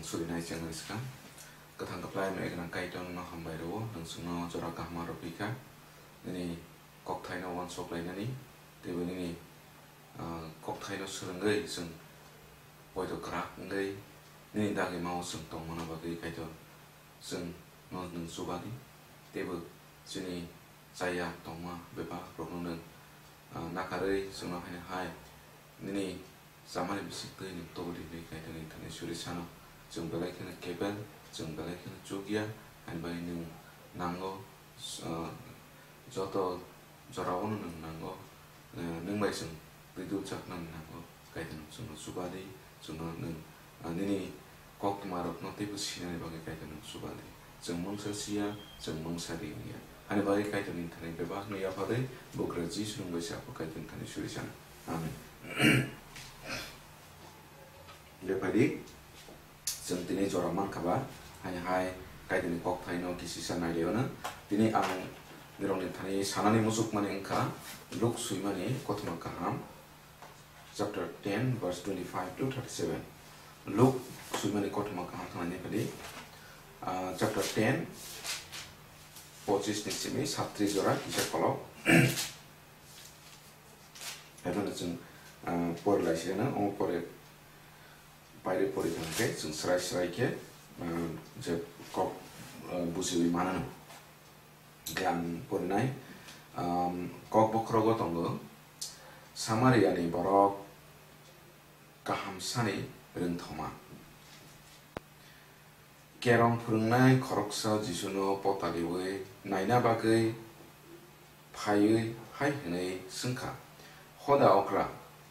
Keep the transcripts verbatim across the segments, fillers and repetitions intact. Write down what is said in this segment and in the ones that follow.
Surinai chengna swkang. Kwthang kwplai no eknang Kaitor no hambai rwo, nwng chwngno jora kaham rwphi kha. Nini kokthaino uansuk lainani, teibo nini, ah, kokthaino swrwngwi chwng poito kwrak wngwi nini dagimao chwng tongmano bagwi Kaitor chwngno nwng chuba di, teibo chini chaya tongma bebak rokno nwng, ah, nakarwi chwngno haino hai nini chamani bising twi nwng tubudi hwnwi Kaitorni thani suri sano. Chwng belai kheno kebel, chwng belai kheno chukya, haini bagwi nwng nango, ah, joto jorao no nwng nango, eh, nwng bai chwng twi dukjaknani nango. Kaitor nwng chwngno chuba di, chwngno nwng, ah, nini koktwmarokno teibo sinani bagwi Kaitor nwng chuba di. Chwng mungsa siya, chwng mungsa di wngya. Ani bagwi Kaitorni thani bebakno yapharwi bugra Jisu nwng bai se Apha Kaitorni thani suri sano. Amen. Bepadi. Chwng tini jora mankha ba, haini hai Kaitorni kokthaino kisisa nailaiwano. Tini ang nirokni thani sanani muchukmani wngkha Luk swimani kothoma kaham, chapter ten, verse twenty-five to thirty-seven. Luk swimani kothoma kaham thangnaini phadi, ah, chapter ten, pochis ni simi satri jora kisa kolok. Haino chwng, ah, pori lai sirena, omo pore pairi pori thang khe chwng srai srai khe, ah, je kok, ah, bujiwi manano. Hwnkhe ang porinai, um, kok bokhorogo tongo, Samariani borok kaham sani rwngthoma. Kerong phwrwngnai khoroksa Jisuno potaliwi naina bagwi phaiwi hai hwnwi swngkha, "Hoda okra,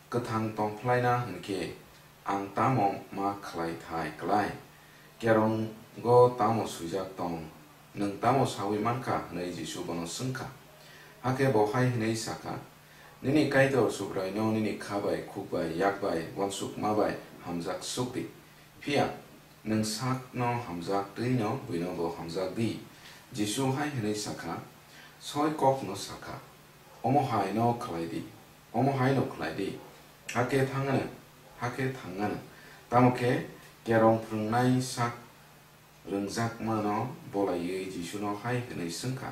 kwthang tongphlaina hwn khe ang tamo ma khlai thai klai? Kerongo tamo swijak tong? Nwng tamo saui mankha?" hwnwi Jisu bono swngkha. Hakhe bo hai hwnwi sakha, "Nini Kaitor Subraino nini kha bai, khuk bai, yak bai, uansukma bai hamjak suk di. Phiya nwng sakno hamjak twi'-no buinobo hamjak di." Jisu hai hwnwi sakha, "Soi kokno sakha, omo hai'-no khlai di, omo hai'-no khlai di." Hakhe thangano, hakhe thangano. Tamo khe kerong phwrwngnai sak rwngjakmano bolaiwi Jisuno hai hwnwi swngkha,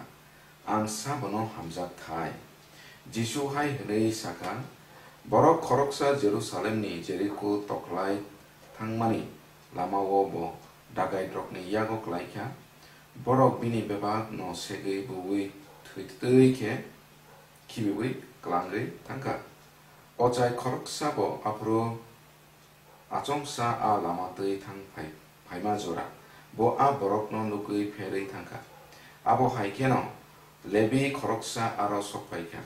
"Ang sabono hamjak thai?" Jisu hai hwnwi sakha, "Borok khoroksa Jerusalemni Jeriko toklai thangmani lamao bo dakairokni yago klaikha. Borok bini bebakno segwi buwi thwi twi khe khibiwi klangwi thangkha. Ochai khoroksabo aphuru achomsa a lama twi thang phai-, phaima jora, bo a borokno nugwi pherwi thangkha. Abo hai kheno Lebi khoroksa aro sokphaikha,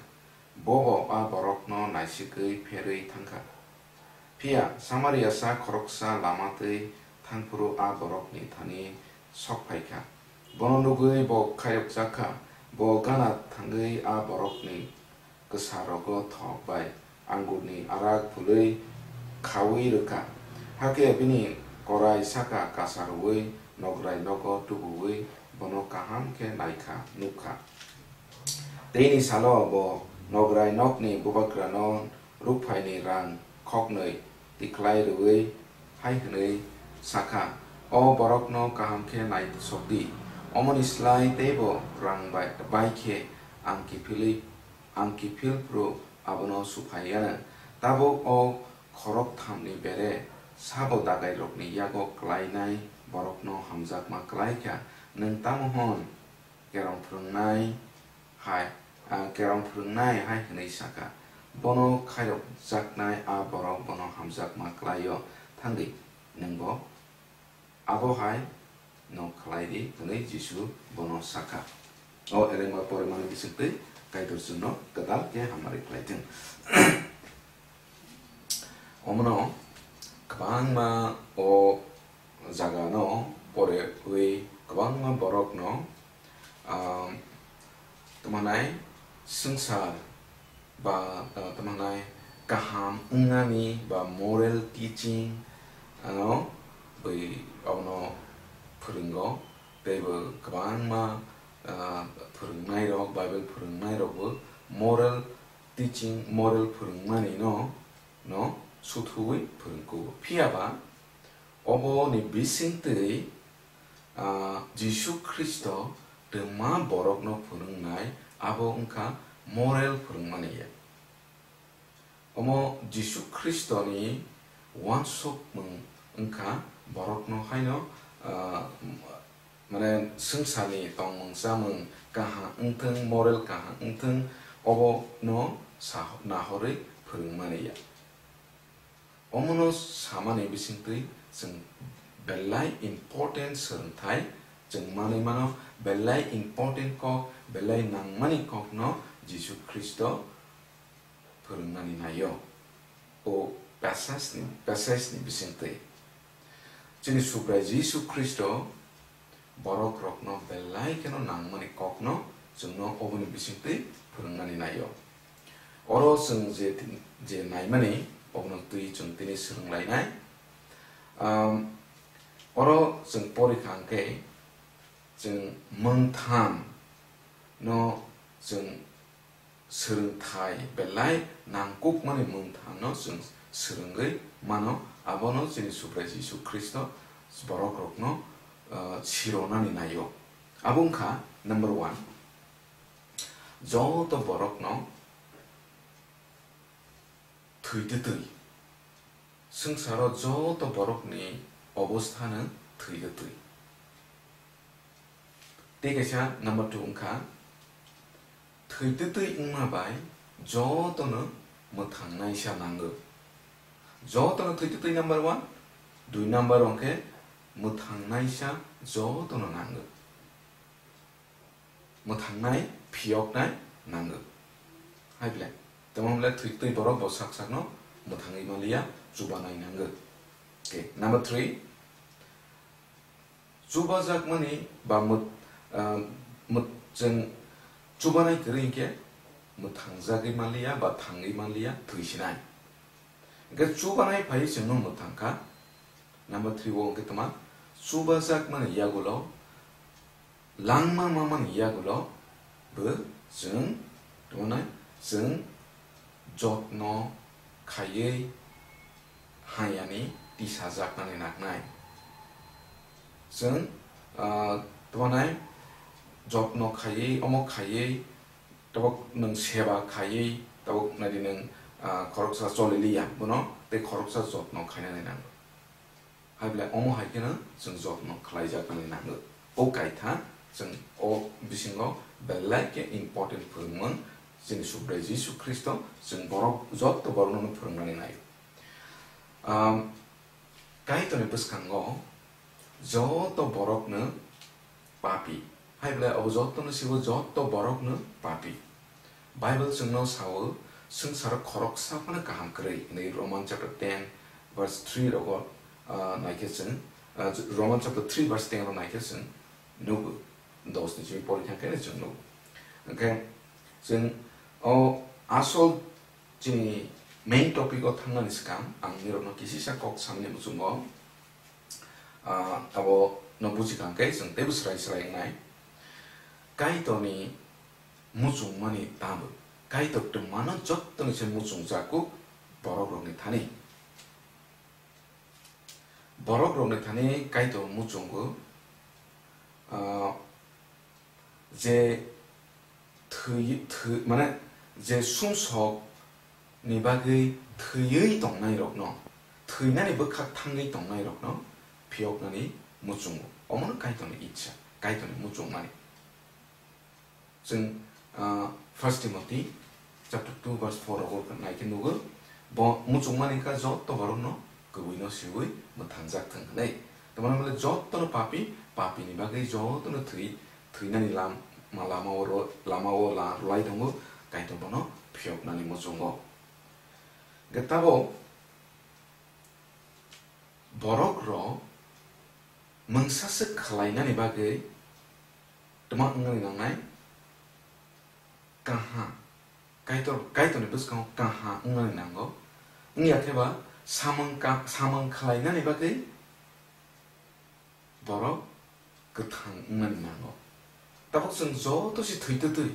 bobo a borokno naisigwi pherwi thangkha. Phiya Samariasa khoroksa lama twi thangphuru a borokni thani sokphaikha. Bono nugwi bo khairokjakha, bo gana thangwi a borokni kwsarogo thok bai angurni arak phului khaui rwkha. Hakhe bini korai saka kasa rwui nograi nogo tubuui bono kaham khe naikha, nukkha. Teini salo bo nograi nokni bubagrano rukphaini rang khoknwi tikhlai rwui hai hwnwi sakha, "O borokno kaham khe nai sok di, omoni slai teibo rang bai, bai khe ang kiphilwi, ang kiphil phuru abono su phai anw. Tabuk o khorokthamni bere sabo dakairokni yago klainai borokno hamjakma klai kha, nwng tamo hwn?" Kerong phwrwngnai hai, ah, kerong phwrwngnai hai hwnwi sakha, "Bono khairokjaknai a borok bono hamjakma klai-o, thang di, nwng bo abo hai no khlai di," hwnwi Jisu bono sakha. O elengma porimani bisingtwi Kaitor chwngno kwtal khe hamari khlai thung. Omono kwbangma o jagano pore wi kwbangma borokno, ah, tamo hwnai swngchar ba, ah, tamo hwnai kaham wngnani ba moral teaching ano bai abono phwrwngo, tei bo kwbangma, ah, phwrwngnairok, Bible phwrwngnairokbo moral teaching, moral phwrwngmani no, no suthuwi phwrwngkugo. Phiya ba Oboni bisingtwi, ah, Jisu Khristo twma borokno phwrwngnai, abo wngkha moral phwrwngmani ya. Omo Jisu Khristoni uansukmung wngkha borokno haino, ah, mane swngcharni tongmung chamung kaham wngthung, moral kaham wngthung, obono sa-, nahorwi phwrwngmani ya. Omono samani bisingtwi chwng belai important swrwngthai chwng manwi mano, belai important kok, belai nangmani kokno Jisu Khristo phwrwngnani naio. O passage ni, passage ni bisingtwi chini Subrai Jisu Khristo borok rokno belai kheno nangmani kokno chwngno oboni bisingtwi phwrwngnani naio. Oro chwng je, je naimani obono twi chwng tini swrwnglainai. Um, oro chwng porikha hwnkhe chwng mungtham no chwng swrwngthai belai nangkukmani mungthano chwng swrwngwi mano, abono chini Subrai Jisu Khristo borok rokno, ah, sironani naio. Abo wngkha number one, joto borokno thwi twtwi. Swngcharo joto borokni obosthano thwi twtwi. Tei kaisa number two wngkha, thwi twtwi wngma bai jotono mwthangnaisa nango. Jotono thwi twtwi number one, dui number hwnkhe mwthangnaisa jotono nango. Mwthangnai, phiyoknai nango. Hai ble, tamo hwnle thwi twtwi borok bo sak sakno mwthangwi manliya, chubanai nango. Okay, number three, chubajakmani ba mwt-, ah, mwt-, chwng chubanai kwrwi hinkhe mwthangjagwi manliya ba thangwi manliya, thwisinai. Hinkhe chubanai phaiwi chwngno mwthangkha. Number three o hinkhe tma, chubajakmani yagulo, langma mamani yagulo bo chwng tma nai, chwng jotno khaiwi hayani tisajaknani nangnai. Chwng, ah, tma nai, jotno khaiwi, omo khaiwi, tabuk nwng seba khaiwi, tabuk naidi nwng, ah, khoroksa choliliya, bono tei khoroksa jotno khainani nango. Hai belai omo hai kheno chwng jotno khlaijaknani nango. O kaitha chwng o bisingo belai khe important phwrwngmung chini Subrai Jisu Khristo chwng borok jotto borokno phwrwngnani nai. Um, Kaitorni bwskango joto borokno papi. Hai belai obo jotono sibo joto borokno papi. Bible chwngno sao, swngcharo khoroksa phano kaham kwrwi hwnwi Roman chapter ten verse three rogo, ah, naikhe chwng, ah, Roman chapter three verse ten ro naikhe chwng nugo. Dos ni simi pori thangkhe chwng nugo. Hwnkhe chwng o asol chini main topic o thangnani swkang ang nirokno kisisa kok samani muchungo. Ah, abo no buji kha khe chwng teibo swrai swrai wngnai. Kaitorni muchungmani tabuk. Kaitor twmano jottoni se muchungjago borok rokni thani. Borok rokni thani Kaitor muchungo, ah, je thwi, thwi, mane je sumsok ni bagwi thwiwi tongnai rokno, thwinani bwkhak thangwi tongnai rokno phiyoknani muchungo. Omono Kaitorni icha, Kaitorni muchungmani. Chwng, ah, First Timothy chapter two verse four rogo naikhe nugo, bo muchungmani wngkha joto borokno kwbwino siwi mwthangjak thwng hwnwi. Tamoni hwnle jotono papi, papini bagwi jotono thwi, thwinani lam-, ma-, lama-o ro-, lama-o la-, rwlai tongo, Kaitor bono phiyoknani muchungo. Hwnkhe tabuk borok rok mungsa swk khlainani bagwi twma wngnani nangnai, kaha, Kaitor, Kaitorni bwskango kaha wngnani nango. Wngya khe ba samung ka-, samung khlainani bagwi borok kwthang wngnani nango. Tabuk chwng joto se thwi twtwi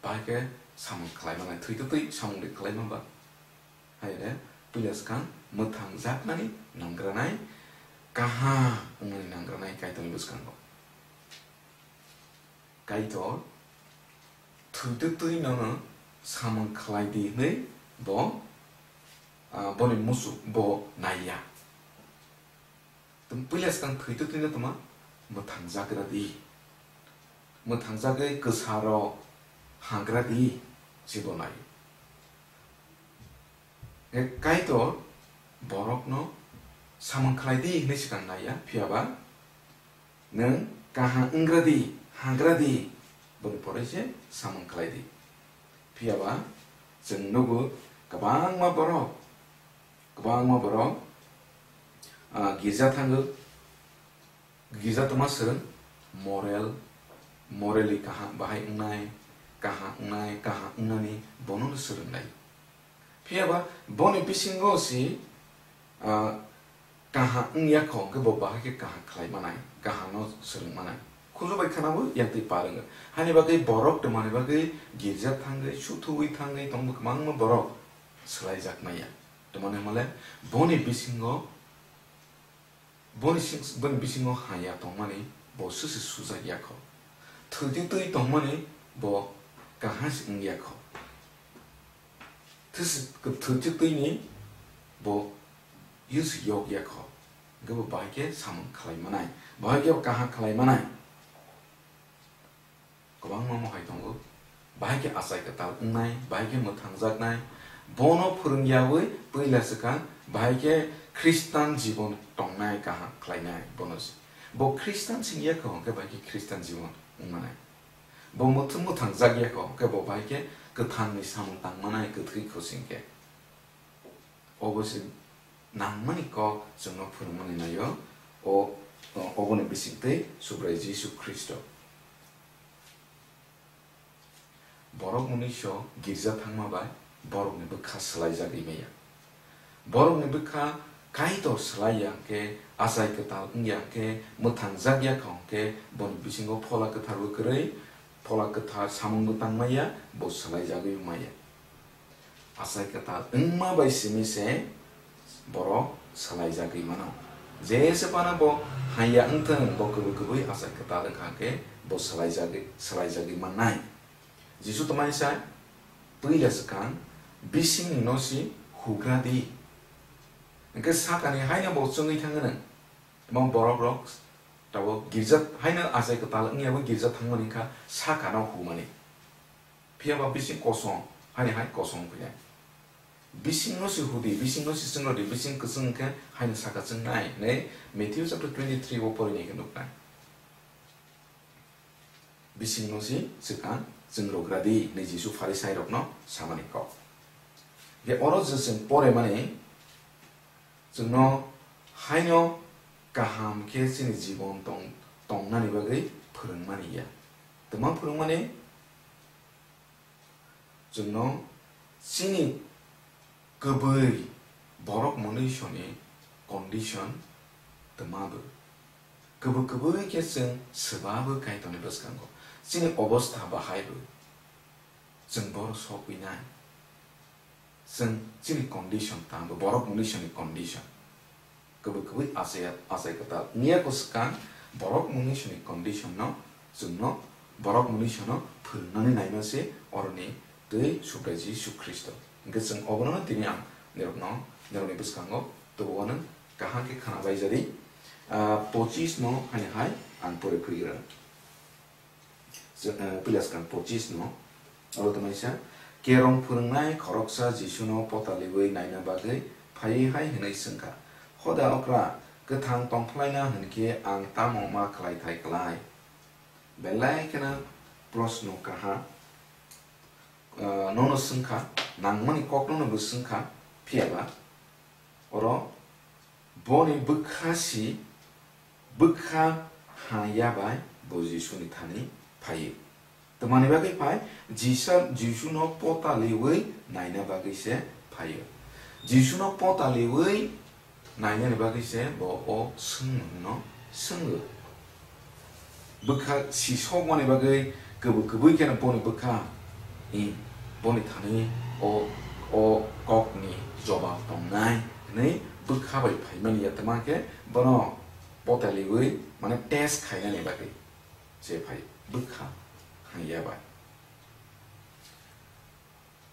bai khe samung khlai manai, thwi twtwi samung de khlai man ba. Hai de, puila swkang mwthang jaknani nangranai, kaham wngmani nangranai Kaitorni bwskango. Kaitor thwitwi twi nono samung khlai di hwnwi bo, ah, boni musuk bo naiya. Tong puila swkang thwitwi twino tongma mwthangjagra di. Mwthangjagwi kwsaro hagra di, se bo nai. Khe Kaitor borokno samung khlai di hwnwi swkang naiya, phiyaba nwng kaham wnggra di, hagra di, boni pore se samung khlai di. Phiyaba chwng nugo kwbangma borok, kwbangma borok, ah, girja thango, girja tongma swrwng moral, morally kaham bahai wngnai, kaham wngnai, kaham wngnani bono swrwngnai. Phiyaba boni bisingo si, ah, kaham wngya kho, hwnkhe bo bahai khe kaham khlai manai, kaham no swrwng manai. Khunju bai khwnabo yang twi par wngkha. Hani bagwi borok twmani bagwi girja thangwi, suthuwi thangwi tongbo kwbangma borok swlaijak maya. Twmani hwnle boni bisingo, boni sing-, boni bisingo haya tongmani bo susi sujak ya kho. Thwitwi twi tongmani bo kaham se wngya kho. Thwisi-, thwitwi twini bo use yok ya kho. Hwnkhe bo bahai khe samung khlai manai, bahai khe kaham khlai manai. Kwbangma mohai tongo. Bahai khe achai kwtal wngnai, bahai khe mwthangjaknai. Bono phwrwngyawi puila swkang bahai khe Khristan jibon tongnai kaham khlainai bono se. Bo Khristan sing ya kho, hwnkhe bahai khe Khristan jibon wngmanai. Bo mwthang-, mwthangjak ya kho, hwnkhe bo bahai khe kwthangni samung tangmanai kwthwi khosing khe. Obo se nangmani kok chwngno phwrwngmani naio, o, oboni bisingtwi Subrai Jisu Khristo. Borok mwnwiso girja thangma bai borokni bwkha swlaijagwi maya. Borokni bwkha Kaitor swlai ya hwnkhe, achai kwtal wng ya hwnkhe, mwthangjak ya kha hwnkhe, boni bisingo Phola Kwtharbo kwrwi, Phola Kwthar samungbo tang maya, bo swlaijagwi maya. Achai kwtal wngma bai simi se borok swlaijagwi mano. Jesa phano bo hamya wngthung, bo kwbwi kwbwi achai kwtal wngkha khe bo swlaijagwi, swlaijagwi mannai. Jisu twmani sa, puila swkang, "Bisingni no si hugra di." Hwnkhe sakani haino bo chwngwi thangwi nang. Tamo borok rok tabuk girja haino achai kwtal wngya bo girja thangmani kha sakano humani. Phiya ba bising kosong, hani hai kosong phiya. Bising no si hudi, bising no si chwng rodi, bising kwchwng khe haino saka chwng nai, hinwi Matthew chapter twenty-three o porinai khe nuknai. Bising no si swkang chwng rogra di, hinwi Jisu Pharisai rokno samani kok. Khe oro je chwng pore mani, chwngno haino kaham khe chini jibon tong-, tongnani bagwi phwrwngmani ya. Twma phwrwngmani? Chwngno chini kwbwi borok mwnwisoni condition twma bo. Kwbwi kwbwi khe chwng swba bo Kaitorni bwskango. Chini obostha bahai bo. Chwng boro sokwi nai. Chwng chini condition tamo, borok mwnwisoni condition. Kwbwi kwbwi achai, achai kwtal wngya kho swkang, borok mwnwisoni condition no chwngno, borok mwnwisono phwrwngnani naima se oroni twi Subrai Jisu Khristo. Hwnkhe chwng obono tini ang nirokno, nirokni bwskango tubuo nwng kaham khe khna bai jadi. Ah, pochis no hani hai ang pore phuri rw. Chw-, eh, puila swkang pochis no, oro tongmani sa, Kerong phwrwngnai khoroksa Jisuno potaliwi naina bagwi phaiwi hai hwnwi swngkha, "Hoda okra, kwthang tongphlaina hwn khe ang tamo ma khlai thai klai?" Belai kheno proshno kaha, eh, nono swngkha, nangmani kokno no bo swngkha, phiya ba oro boni bwkha si, bwkha ha ya bai bo Jisuni thani phaio. Twmani bagwi phai? Jisa-, Jisuno potaliwi naina bagwi se phaio. Jisuno potaliwi nainani bagwi se bo o swngmungno swngo. Bwkha sisokmani bagwi kwbwi kwbwi kheno boni bwkha, i, boni thani o, o kokni jobab tongnai hwnwi bwkha bai phaimani ya, twma khe bono potaliwi, mane test khainani bagwi se phai bwkha hamya bai.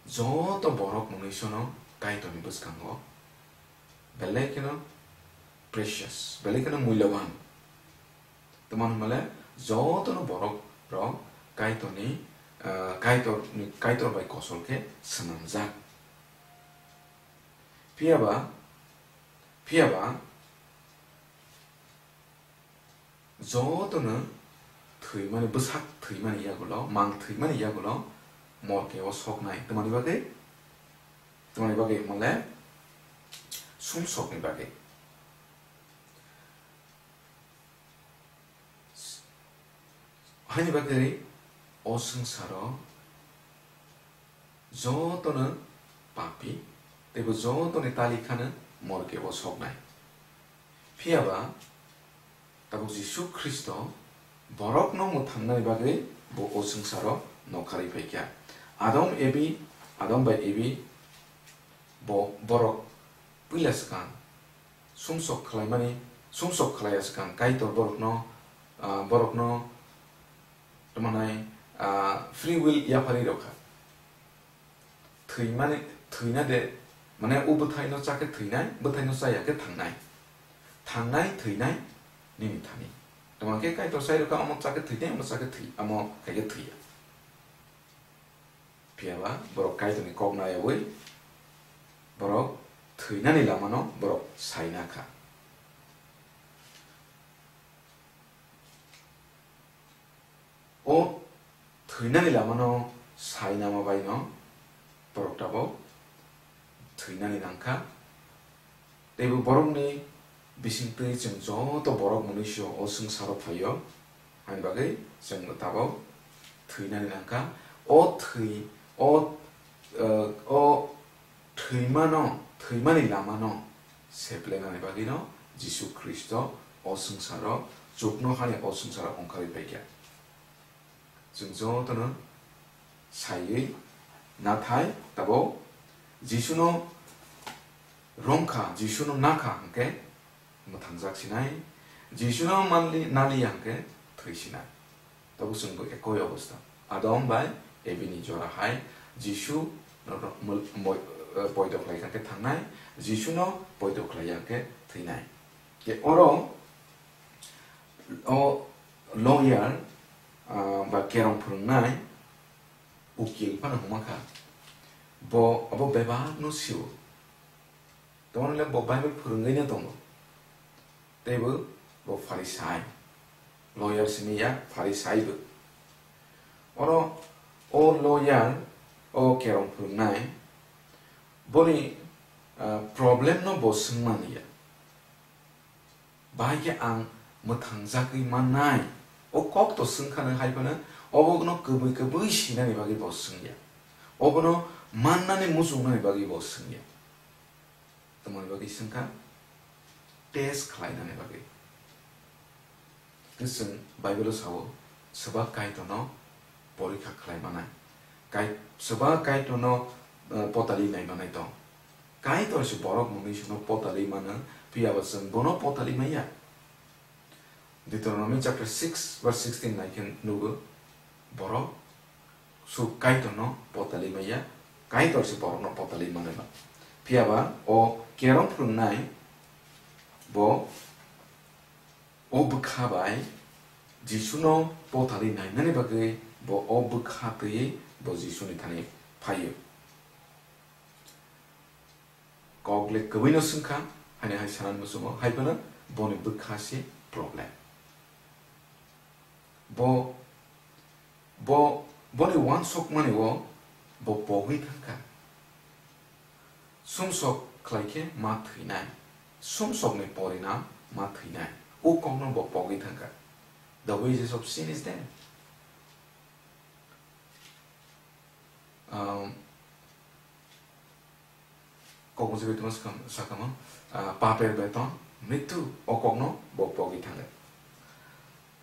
Joto borok mwnwisono Kaitorni bwskango belai kheno precious, belai kheno mulyaban. Tamani hwnmale jotono borok rok Kaitorni, ah, Kaitorni, Kaitor bai kosol khe swnamjak. Phiyaba, phiyaba, jotono thwimani, bwsak thwimani yagulo, mang thwimani yagulo morke o soknai. Tamani bagwi, tamani bagwi hwnmale sumsokni bagwi. Haini bagwi o swngcharo jotono papi, teibo jotoni talikhano morke o soknai. Phiyaba tabuk Jisu Khristo borokno mwthangnani bagwi bo o swngcharo nokharwi phaikha. Adam Ebi, Adam bai Ebi bo borok puila swkang sumsok khlaimani, sumsok khlaiya swkang Kaitor borokno, ah, borokno tamo nai, ah, free will yapharwi rwkha. Thwimani, thwina de, mane o bwthaino chakhe thwinai, bwthaino chaya khe thangnai. Thangnai, thwinai, nini thani. Tamo khe Kaitor sai rwkha, omo chakhe thwinai, omo chakhe thwi, omo khaikhe thwiya. Phiyaba borok Kaitorni kok nayawi borok thwinani lamano borok saina kha. O thwinani lamano sainama baino borok tabok thwinani nangkha. Teibo borokni bisingtwi chwng joto borok mwnwisio o swngcharo phaio, haini bagwi chwng tabok thwinani nangkha. O thwi, o, eh, o thwimano, thwimani lamano seplenani bagwino Jisu Khristo o swngcharo, chuknohani o swngcharo ongkhorwi phaikha. Chwng jotono saiwi nathai tabok Jisuno romkha, Jisuno nakha hwnkhe mwthangjak sinai, Jisuno manli, naliya hwnkhe thwi sinai. Tabuk chwngbo ekoi obostha. Adam bai Ebini jora hai Jisu no, no, mul-, moi-, eh, poito khlai kha khe thangnai, Jisuno poito khlai ya khe thwinai. Khe oro o lawyer, ah, ba kerong phwrwngnai ukil phano hwnma kha, bo abo bebak no sio. Tongmani le bo Bible phwrwngwi no tongo. Teibo bo Pharisai. Lawyer simi ya Pharisai bo. Oro o lawyer o kerong phwrwngnai boni, ah, problem no bo swngmani ya. Bahai khe ang mwthangjagwi mannai. O kok to swngkha nang hai phano, obo no kwbwi kwbwi sinani bagwi bo swngya. Obono mannani muchungnani bagwi bo swngya. Tamoni bagwi swngkha? Test khlainani bagwi. Tei chwng Bible-o sao, swbak Kaitorno porikha khlai manai. Kai-, swbak Kaitorno, eh, potali nai manai tong. Kaitor se borok mwnwi sino potali mano, phiya ba chwng bono potali maya. Deuteronomy chapter six verse sixteen nai khe nugo, borok suk Kaitorno potali maya, Kaitor se borokno potali manai ma. Phiya ba o kerong phwrwngnai bo o bwkha bai Jisuno potali nainani bagwi bo o bwkha twiwi bo Jisuni thani phaio. Kok le kwbwino swngkha, haini hai sanani muchungo, hai phano boni bwkha se problem. Bo, bo, boni uansukmani o bo pogwi thangkha. Sumsok khlai khe ma thwinai, sumsokni porinam ma thwinai. O kokno bo pogwi thangkha. The wages of sin is death. Um, Kokmung se betoma sakamo, ah, paper beton mrityu, o kokno bo pogwi thango.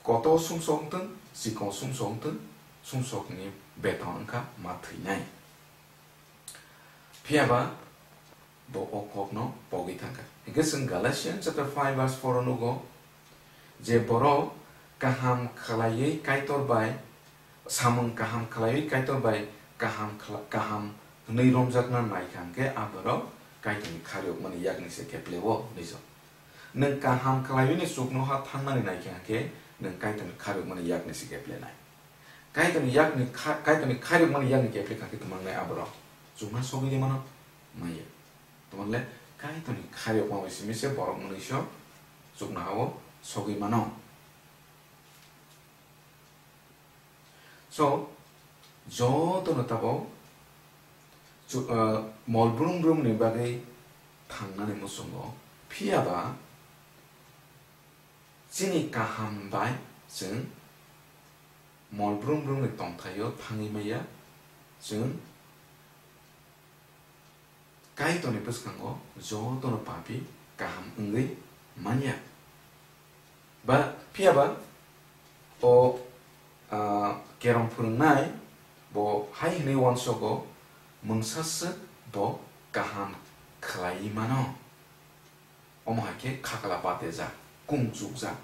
Koto sumsok wngtwng, chikon sumsok wngtwng, sumsokni beton wngkha ma thwinai. Phiya ba bo o kokno pogwi thangkha. Hinkhe chwng Galatians chapter five verse four o nugo, Je borok kaham khlaiwi Kaitor bai, samung kaham khlaiwi Kaitor bai kaham khla-, kaham hwnwi romjakna nai kha hwnkhe, a borok Kaitorni khariyokmani yakni se kepleo hwnwi sa. Nwng kaham khlaiwi ni chuknoha thangnani nai kha hwnkhe, nwng Kaitorni khariyokmani yakni se keplenai. Kaitorni yakni kha-, Kaitorni khariyokmani yakni keple kha khe tongmangnai a borok chukna sogwi de mano? Maya. Tongmanle Kaitorni khariyokma bai simi se borok mwnwi so chuknoha-o sogwi mano. So, jotono tabok chu-, ah, mol brum brumni bagwi thangnani muchungo, phiya ba chini kaham bai chwng mol brum brumni tongthaio thangwi maya, chwng Kaitorni bwskango jotono papi kaham wngwi manya. Ba, phiya ba o, ah, kerong phwrwngnai bo hai hwnwi uansogo, mungsa swk bo kaham khlaiwi mano. Omo hai khe khakla patejak, kung chukjak.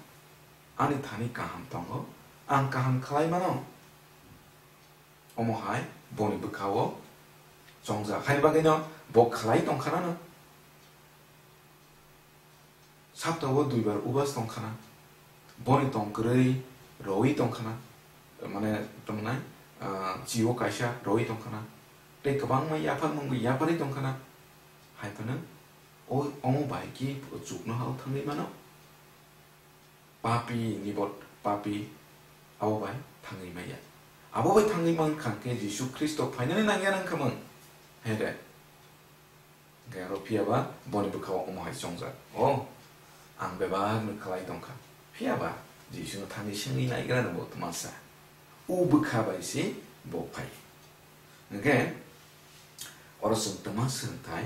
Ani thani kaham tongo, ang kaham khlai mano. Omo hai boni bwkha-o chongjak. Haini bagwino bo khlai tongkha na no. Sapta-o duibar ubas tongkha na. Boni tong kwrwi rowi tongkha na. Mane, tongmani, ah, chi-o kaisa rowi tongkha na. Tei kwbangma yapharmung bo yapharwi tongkha na. Hai phano o, omo bai khe chuknoha-o thangwi mano. Papi ni bot, papi abo bai thangwi maya. Abo bai thangwi man kha khe Jisu Khristo phainani nangya nang kha mung. He de. Hwnkhe aro phiya ba boni bwkha-o omo hai chongjak. O, ang bebak no khlai tong kha. Phiya ba Jisu no thangwi swngwi naigra no bo twma sa. O bwkha bai se bo phai. Hwnkhe, oro chwng twma swrwngthai,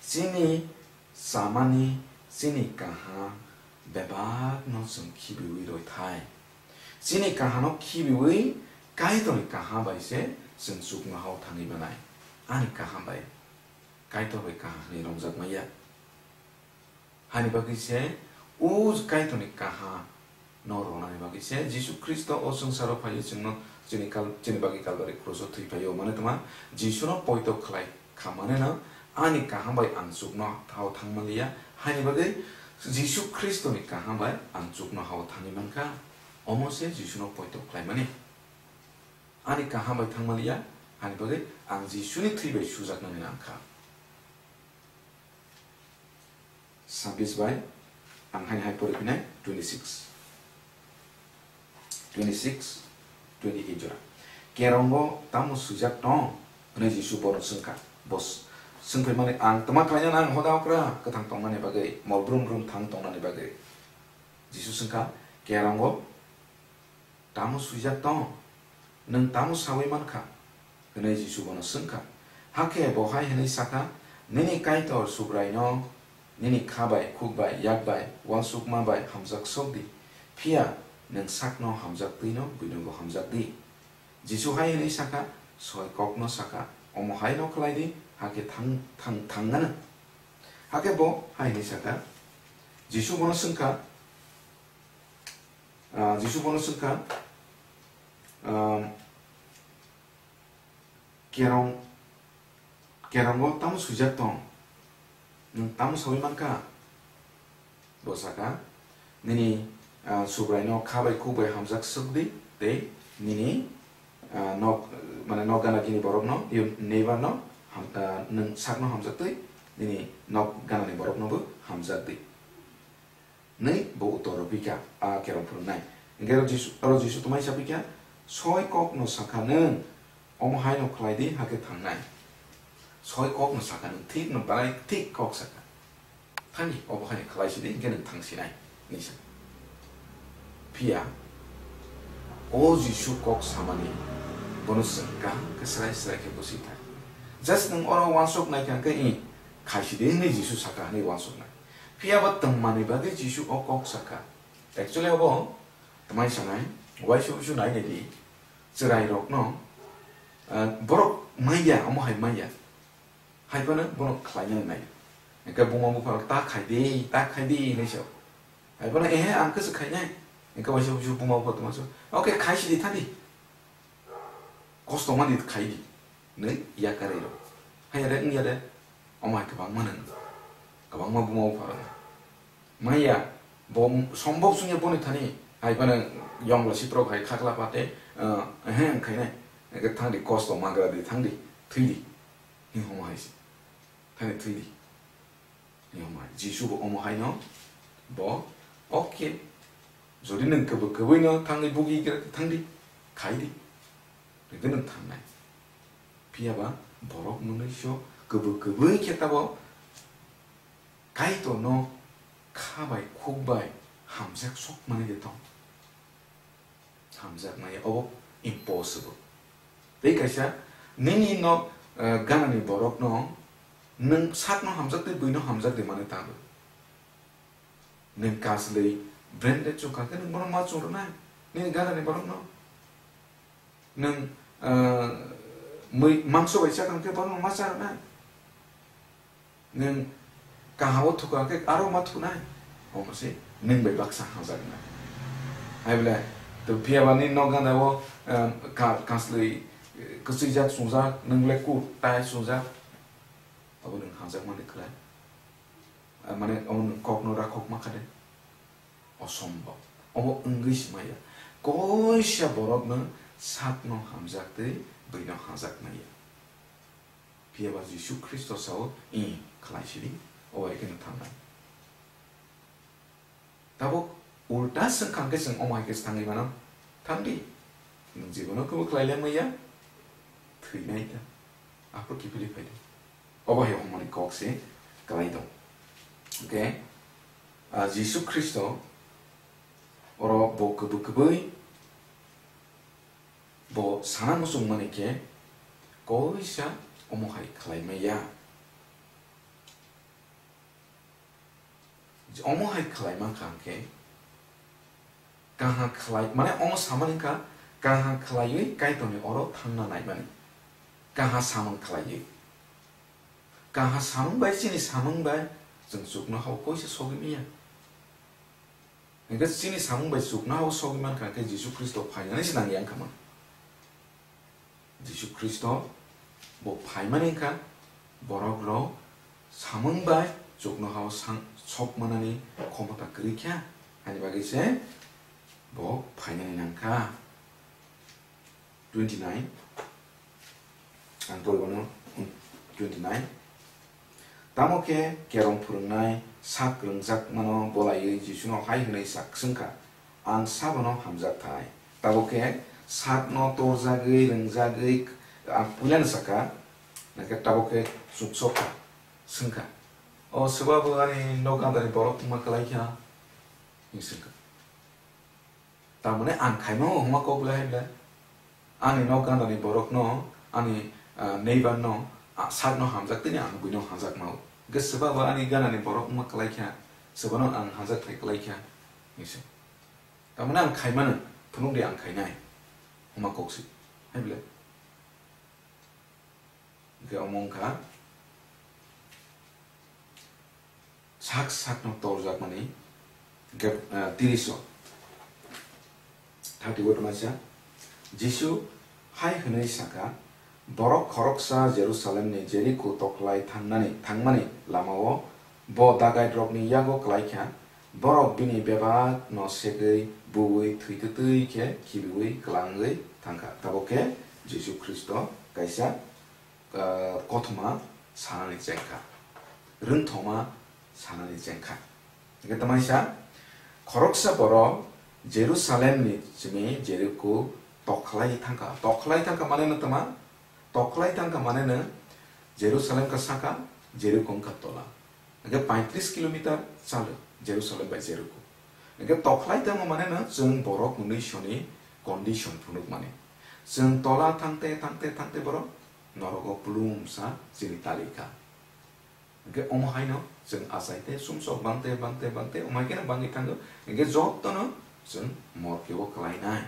chini chamani, chini kaha bebakno chwng khibiwi rwithai. Chini kahano khibiwi Kaitorni kaha bai se chwng chuknoha-o thangwi manai. Ani kaha bai Kaitor bai kaha hwnwi romjakmaya. Hani bagwi se o Kaitorni kaha no rwnani bagwi se Jisu Khristo o swngcharo phaiwi chwngno chini kal-, chini bagwi Kalbari kruso thwi phaio. Mane tongma Jisuno poito khlai kha maneno ani kaham bai ang chukno hao thang manliya. Hani bagwi Jisu Khristoni kaham bai ang chukno hao thangwi mankha. Omo se Jisuno poito khlaimani. Ani kaham bai thang manliya, hani bagwi ang Jisuni thwi bai sujaknani nangkha. Sabis bai ang haini hai pori phinai twenty six. Twenty six, twenty eight jora. Kerongo tamo swijak tong? Hwnwi Jisu bono swngkha. Bo s-, swngphaimani ang twma khlainani ang hoda okra kwthang tongmani bagwi, mol brum brum thang tongnani bagwi. Jisu swngkha, kerongo tamo swijak tong? Nwng tamo sawi mankha? Hwnwi Jisu bono swngkha. Hakhe bo hai hwnwi sakha, nini Kaitor Subraino nini kha bai, khuk bai, yak bai, uansukma bai hamjak sok di. Phiya nwng sakno hamjak twi'-no buinobo hamjak di. Jisu hai hwnwi sakha, soi kokno sakha, omo hai'-no khlai di, hakhe thang, thang, thang nano. Hakhe bo hai hwnwi sakha, Jisu bono swngkha, Ah, Jisu bono swngkha, ah, kerong, kerongo tamo swijak tong? Nwng tamo sawi mankha? Bo sakha, nini, ah, Subraino kha bai khuk bai hamjak swk di, tei nini, ah, nok, mane nok gana gini borokno, your neighbor no ham-, ah, nwng sakno hamjak twi, nini nok ganani boroknobo hamjak di. Hwnwi bo uttor rw phi kha, a kerong phwrwngnai. Hwnkhe aro Jisu, aro Jisu twmai sa phi kha, soi kokno sakha nwng, omo hai'-no khlai di, hakhe thangnai. Soi kokno sakha nwng, thik'-no belai thik kok sakha. Thani, obo hai'-no khlai si di, hwnkhe nwng thang sinai, hinwi sa. Phiya, o Jisu kok samani, bono chwng kaham khe srai srai khe busi thai. Just nwng oro uansuk nai kha hwnkhe, i, khai si di, hwnwi Jisu sakha, hwnwi uansuknai. Phiya bo twmani bagwi Jisu o kok sakha. Actually obo twmai sanai, uaisa uaisa nai nai di, chwrai rokno, ah, borok manya, omo hai manya. Hai phano bono khlaina nai. Hwnkhe buma bupha rok ta khai di, ta khai di hinwi sa. Hai phano, ehe, ang khe se khainai. Hwnkhe waisa busu buma bo tongma so, "Okay, khai sidi thadi. Kosto mani khai di." Nwi yakarwi rw. Hai re wngya de, omo hai kwbangma nang. Kwbangma buma bo pharang. Maya, bo sombok sungya boni thani, hai phano yongla siprok hai khakla pate, eh, he wngkhainai. Hwnkhe thangdi kosto magra di, thangdi, thwidi. Hi homo hai se. Thani thwidi. Ni hwnba Jisu bo omo haino bo, "Okay, jodi nwng kwbwi kwbwino thangwi bugi khe thangdi, khaidi, hwnkhe nwng thangnai." Phiya ba borok mwnwiso kwbwi kwbwi khe tabo Kaitorno kha bai khuk bai hamjak sok manwi de tong. Hamjakmaya obo impossible. Tei kaisa nini no, eh, ganani borokno nwng sakno hamjak tei buino hamjak di manwi tangwi. Nwng kaslwi branded chukha khe nwng bono ma chwng rwnai? Nini ganani borokno nwng, eh, mui mangso bai chakha khe bono ma cha rwnai? Nwng kaham o thuka khe aro ma thunai? Omo se nwng bai baksa hamjaknai. Hai bole, to phiya ba nini nok gana o, em, ka-, kaslwi, eh, kwchwijak chwngjak, nwng le kut tai chwngjak. Abo nwng hamjakmani khlai. Ah, mane, omo nwng kokno rakhok ma kha de? Osombhob. Obo wngwi se maya. Koisa borokno sakno hamjak tei buino hamjak maya. Phiya ba Jisu Khristo sao, "Ih, khlai sidi, o bai kheno thangnai." Tabuk ulta swng kha hwnkhe chwng omo hai khe se thangwi mano, "Thangdi, nwng jibono kebo khlai le maya, thwinai ta, aphuru kiphilwi phai di." Obo hai omo ni kok se kwlai tong. Hwnkhe, ah, Jisu Khristo oro bo kwbwi kwbwi Bo sana muchungmani khe koisa omo hai khlai maya. Omo hai khlai mankha hwnkhe, kaha khlai, mane omo samani wngkha, kaha khlaiwi Kaitorni oro thangna naimani. Kaha samung khlaiwi. Kaha samung bai chini samung bai chwng chuknohao koisa sogwi manya. Hwnkhe chini samung bai chuknohao sogwi mankha hwnkhe Jisu Khristo phainani se nangya wngkha mano. Jisu Khristo bo phaimani wngkha, borok rok samung bai chuknohao sang-, sok manani khomota kwrwi kha, haini bagwi se bo phainani nangkha. Twenty nine, ang poribono, twenty nine. Tamo khe kerong phwrwngnai sak rwngjakmano bolaiwi Jisuno hai hwnwi sak swngkha, "Ang sabono hamjak thai?" Tabuk khe sakno torjagwi rwngjagwi ang puilano sakha, hwnkhe tabuk khe chuksokha, swngkha, "O swbabo ani nok gandani borok wngma kwlai kha?" hwnwi swngkha. Tamoni ang khaima o hwnma kok le hai le. Ani nok gandani borokno, ani, ah, neighbor no, ah, sakno hamjak tini ang buino hamjakma o. Hwnkhe swbabo ani ganani borok wngma kwlai kha, swbano ang hamjak thai kwlai kha, hinwi se. Tamoni ang khaimano, phunukdi ang khainai, hwnma kok se. Hai bwle. Hwnkhe omo wngkha sak sakno torjakmani hwnkhe, ah, tirish o. Thirty-one masa Jisu hai hwnwi sakha, "Borok khoroksa Jerusalemni Jeriko tokhlai thangnani, thangmani lamao bo dakairokni yago klai kha, borok bini bebakno segwi buwi thwitwtwi khe khibiwi klangwi thangkha." Tabuk khe Jisu Khristo kaisa ah, kothoma sanani chengkha, rwngthoma sanani chengkha. Hwnkhe tamaisa khoroksa borok Jerusalemni simi Jeriko tokhlai thangkha. Tokhlai thangkha mane no tama? Tokhlai thangkha mane no Jerusalem khe saka, Jeriko wngkha tola. Hwnkhe paitris kilometer chalo Jerusalem bai Jeriko. Hwnkhe tokhlai tongmo mane no chwng borok mwnwi soni condition phunukmani. Chwng tola thangte, thangte, thangte borok norogo plumsa chini talikha. Hwnkhe omo haino chwng achaite sumsok bangte, bangte, bangte omo hai kheno bangwi thango. Hwnkhe jotono chwng morkeo kwlainai.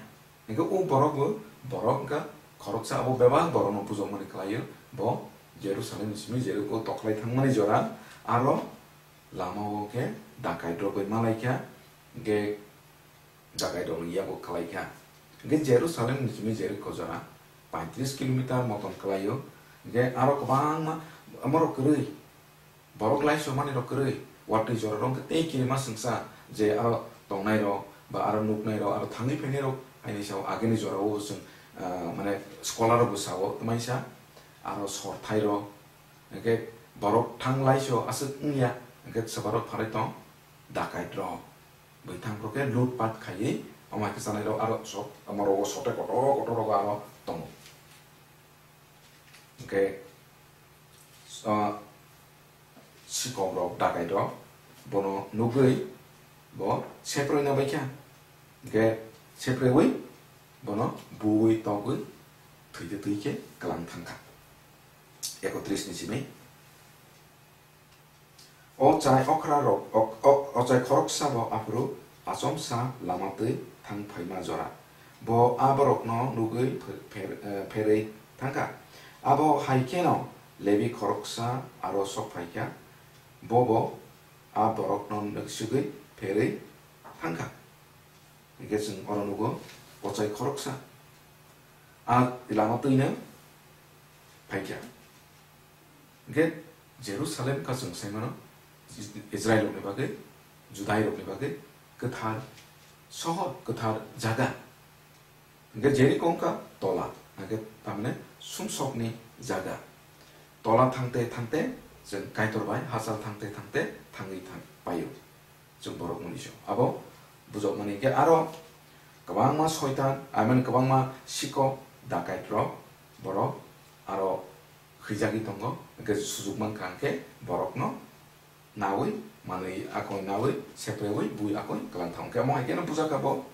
Hingke o borok bo, borok wngkha khoroksa, abo bebak borokno pujokmani khlaio, bo Jerusalem ni simi Jeriko tokhlai thangmani jora, aro lama o khe dakait rok bai malaikha, hingke Dakai rok ni yago kwlai kha. Hwnkhe Jerusalem ni simi Jeriko jora paitris kilometer motom kwlai o. Hwnkhe aro kwbangma, omorok kwrwi borok lai somani rok kwrwi watwi jora rok tei kirima swngsa je aro tongnai rok ba aro nuknai rok aro thangwi phainai rok haini sao agini jora o chwng, ah, mane scholar rok bo sao tamaisa aro sorthai rok hwnkhe borok thang lai so aswk wngya hwnkhe swbarok phalai tong dakait rok. Bwthang rok khe lutpat khaiwi, omo hai khe chanai rok aro sok, omo rogo sote kotor kotor rogo aro tongo. Hwnkhe, ah, sikok rok, dakai rok, bono nugwi bo seproi na bai kha. Hwnkhe seprewi bono buwi togwi thwitwi twi khe kwlang thang kha. Ekotris ni simi. O chai okra rok, ok-, ok-, o chai khoroksa bo aphuru achomsa lama twi thang phaima jora. Bo a borokno nugwi pher-, pher-, eh, pherwi thang kha. Abo hai kheno Lebi khoroksa aro sok phai kha. Bo bo a borokno nuksigwi pherwi thang kha. Hwnkhe chwng oro nugo, o chai khoroksa a lama twino phai kha. Hwnkhe Jerusalem kha chwng sai mano, Israilrokni bagwi, Judairokni bagwi kwthar sohor, kwthar jaga. Hwnkhe Jeriko wngkha tola, hwnkhe tamni sumsokni jaga. Tola thangte thangte chwng Kaitor bai hachal thangte thangte thangwi thang paio. Chwng borok mani se abo bujokmani hwnkhe aro kwbangma soitan, I mean, kwbangma sikok, dakait rok, borok aro khwijagwi tongo, hwnkhe sujuk mankha hwnkhe borokno nawi manwi akoi nawi seprewi bui akoi kwlang thang. Hwnkhe omo hai kheno bujakha bo,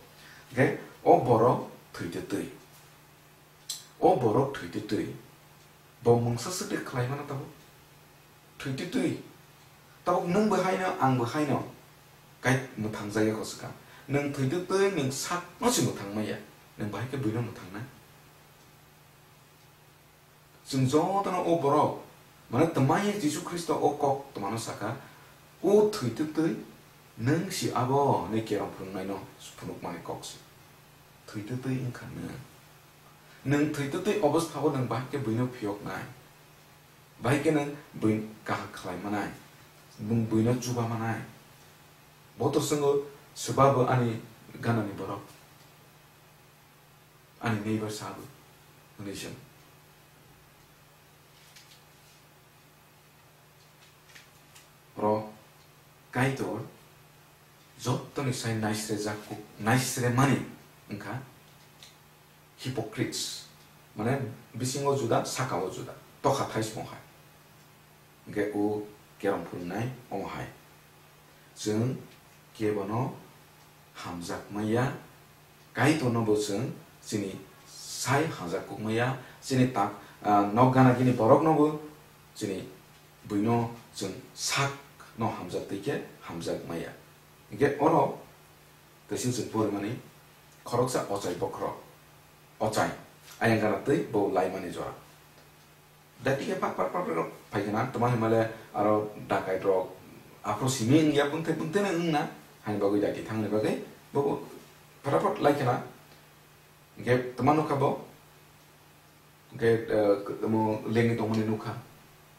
hwnkhe o borok thwitwi twi. O borok thwitwi twi. Bo mungsa swk de khlai mano tabuk. Thwitwi twi. Tabuk nwng bo haino, ang bo haino. Kai mwthang jaya ko swkang. Nwng thwitwi twi, nwng sakno se mwthang maya. Nwng bahai khe buino mwthang nai. Chwng jotono o borok, mane twmai Jisu Khristo o kok twmano saka, "O thwitwi twi, nwng si abo hinwi kerong phunuknaino phunukmani kok se." Thwitwi twi wngkha nwng. Nwng thwitwi twi obostha o nwng bahai khe buino phiyoknai. Bahai khe nwng bui kaham khlai manai. Bung buino chuba manai. Bo to swngo, "Swba bo ani ganani borok." Ani neighbor sabo hwnwi se. Oro Kaitor jottoni sai naisrejak kuk-, naisremani wngkha hypocrites, mane bisingo juda, sakao juda, tokha thaismo hai. Hwnkhe o kerong phunuknai omo hai. Chwng kebono hamjak maya, Kaitorno bo chwng chini sai hamjak kuk maya, chini tak, ah, nok gana gini borokno bo chini buino chwng sakno hamjak twi khe hamjak maya. Hwnkhe oro teisa chwng porimani khoroksa ochai bokhorok, ochai ayang gana twi bo laimani jora. Daiti khe pak pak pak pak phai khna, tamo hinmale aro dakait rok aphuru simi wngya, bwngthai bwngthai no wngna, hani bagwi daiti thangni bagwi bo phatarphot lai khna. Hwnkhe tamo nukha bo, hwnkhe, eh, tamo lengwi tongmani nukha.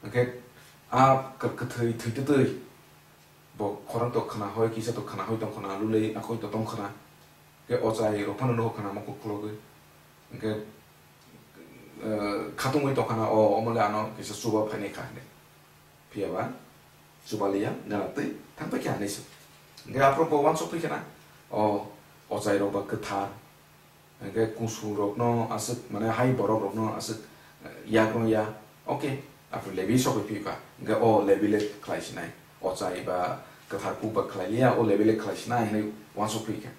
Hwnkhe a kwthwi thwitwtwi bo khorang to khna hoi, kisa to khna hoi tong khna, lulei akhoi to tong khna. Hwnkhe ochai rok phano nukho khna mokol khulogwi. Hwnkhe, eh, khatungwi tongkha na, "O, omo le ano kisa chuba phainai kha," hinwi. Phiya ba chuba liya, gana twi thang paikha hinwi se. Hwnkhe aphuru bo uansuk phaikha na, o, ochai rok ba kwthar, hwnkhe kusu rokno aswk, mane hai borok rokno aswk, eh, yak rwng ya, okay, aphuru Lebi sokwi phikha, hwnkhe o Lebi le khlai sinai, ochai ba kwthar kuk ba khlai liya, o Lebi le khlai sinai hinwi uansuk phaikha.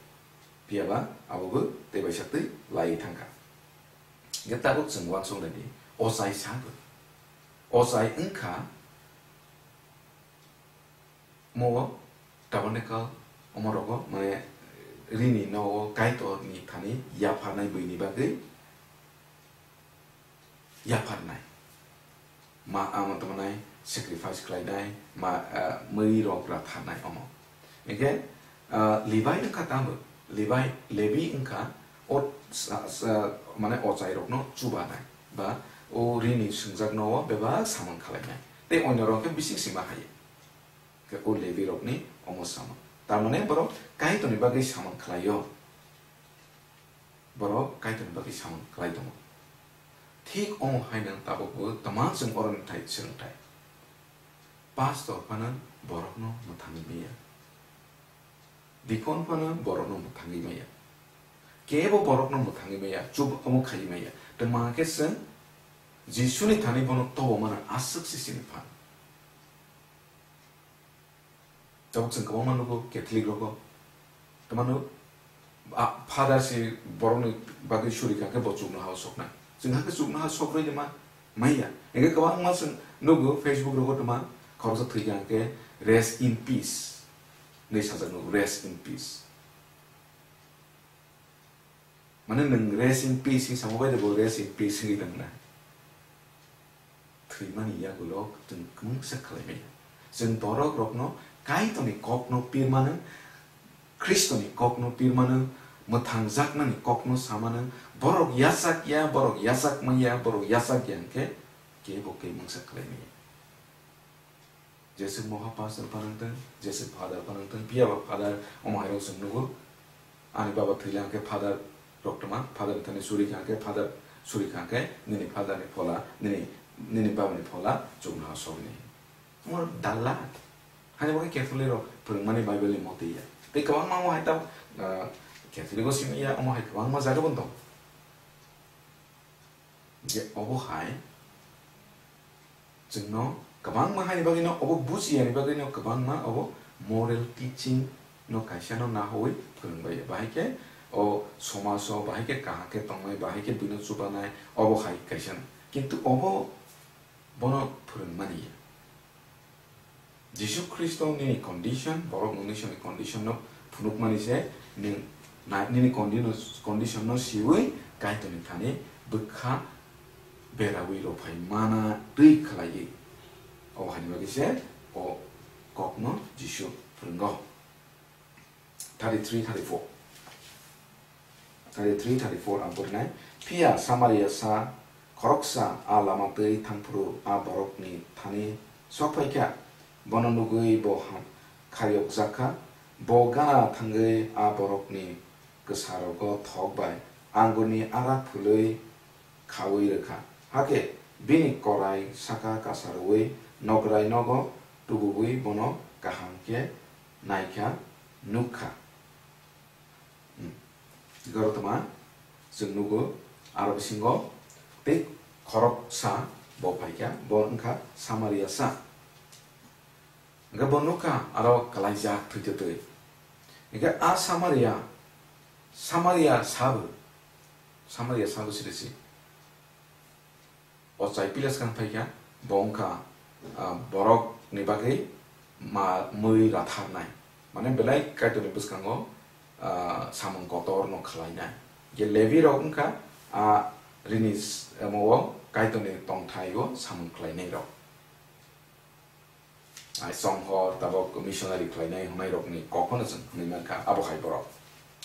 Phiya ba abo bo tei bai sa twi laiwi thang kha. Hwnkhe tabuk chwng uansuk lai di, ochai sa bo. Ochai wng kha, omo o tabernacle, omo rogo, mane, rini nogo Kaitor ni thani yapharnai buini bagwi, yapharnai. Ma, amo tongmani sacrifice khlainai, ma, ah, mwi rok ra tharnai omo. Hwnkhe, ah, Levi wngkha tamo, Levi, Levi wngkha o sa-, sa-, mane ochairokno chubanai ba o rini swngjakno o bebak samung khlainai tei oinorok khe bising sima hai. Khe o Levirokni omo samung. Tar mane borok Kaitorni bagwi samung khlaio. Borok Kaitorni bagwi samung khlai tongo. Thik omo haino tabukbo twma chwng oroni thai swrwngthai. Pastor phano borokno mwthangwi maya. Dikon phano borokno mwthangwi maya. Kebo borokno mwthangwi maya, chubamu khaiwi maya. Twma khe chwng Jisuni thani bono tobomano aswk se sini phan. Tabuk chwng kwbangma nugo Catholic rogo. Twmano, a, Father si borokni bagwi suri kha khe bo chuknoha o soknai. Chwng hakhe chuknoha sok rwi de ma, maya. Hingkhe kwbangma chwng nugo Facebook rogo twma khoroksa thwi kha hingkhe "Rest in peace" hinwi sajak nugo, "Rest in peace." Mane nwng "Rest in peace" hinwi samo bai de bo "Rest in peace" hinwi tong na. Thwimani yagulo chwng kwmwngsa khlai maya. Chwng borok rokno Kaitorni kokno pirmano, Khristoni kokno pirmano, mwthangjaknani kokno samano, borok yachak ya, borok yachak maya, borok yachak ya hwnkhe kebo khe mungsa khlai maya. Jeswk moha pastor phano wngtong, jeswk father phano wngtong, phiya ba father omo hai rok chwng nugo. Ani baba thwila hwnkhe father rok twma, father ni thani suri kha hwnkhe, father suri kha hwnkhe nini father ni phola, nini, nini baba ni phola chuknoha sokni. Omo dalla. Hani bo khe Catholic rok phwrwngmani Bible ni motwi ya. Tei kwbangma omo hai ta, ah, Catholic o simi ya, omo hai kwbangma jaga bo wng tong. Je obo hai chwngno kwbangma haini bagwino obo bujiya ni bagwino kwbangma obo moral teaching no kaisa no nahowi phwrwngbai, bahai khe o somaj o bahai khe kaham khe tongnai, bahai khe buino chubanai, obo hai kaisa no. Kintu obo bono phwrwngmani ya. Jisu Khristo nini condition, borok mwnwisoni condition no phunukmani se nwng na-, nini condi-, condition no siwi Kaitorni thani bwkha berawi rophai mana twi khlaiwi. O haini bagwi se o kokno Jisu phwrwngo. Thirty-three, thirty-four. Thirty-three, thirty-four ang porinai. Phiya Samaria sa khoroksa a lama twi thangphuru a borokni thani sok phai kha. Bono nugwi bo ham-, khaiyokjak kha. Bo gana thangwi a borokni kwsarogo thok bai angurni arak phului khaui rwkha. Hakhe bini korai saka kasarwi nograi nogo tubuwi bono kaham khe naikha, nukha. Hmm. Gorotoma chwng nugo, aro bisingo tei khoroksa bo phaikha, bo wngkha Samaria sa. Hingkhe bo nukha aro kwlaijak thwitwtwi. Hingkhe a Samaria, Samaria sabo, Samaria sabo sirisi. Ochai Pilas kang phaikha, bo wngkha, ah, borokni bagwi ma-, mui ratharnai. Mane belai Kaitorni bwskango, ah, samung kotorno khlainai. Je Levi rok wngkha, ah, rini s-, amo o Kaitorni tongthaio samung khlainai rok. Ai songhor tabok missionary khlainai hwnnairokni kokno chwng hwnwi mankha, abo hai borok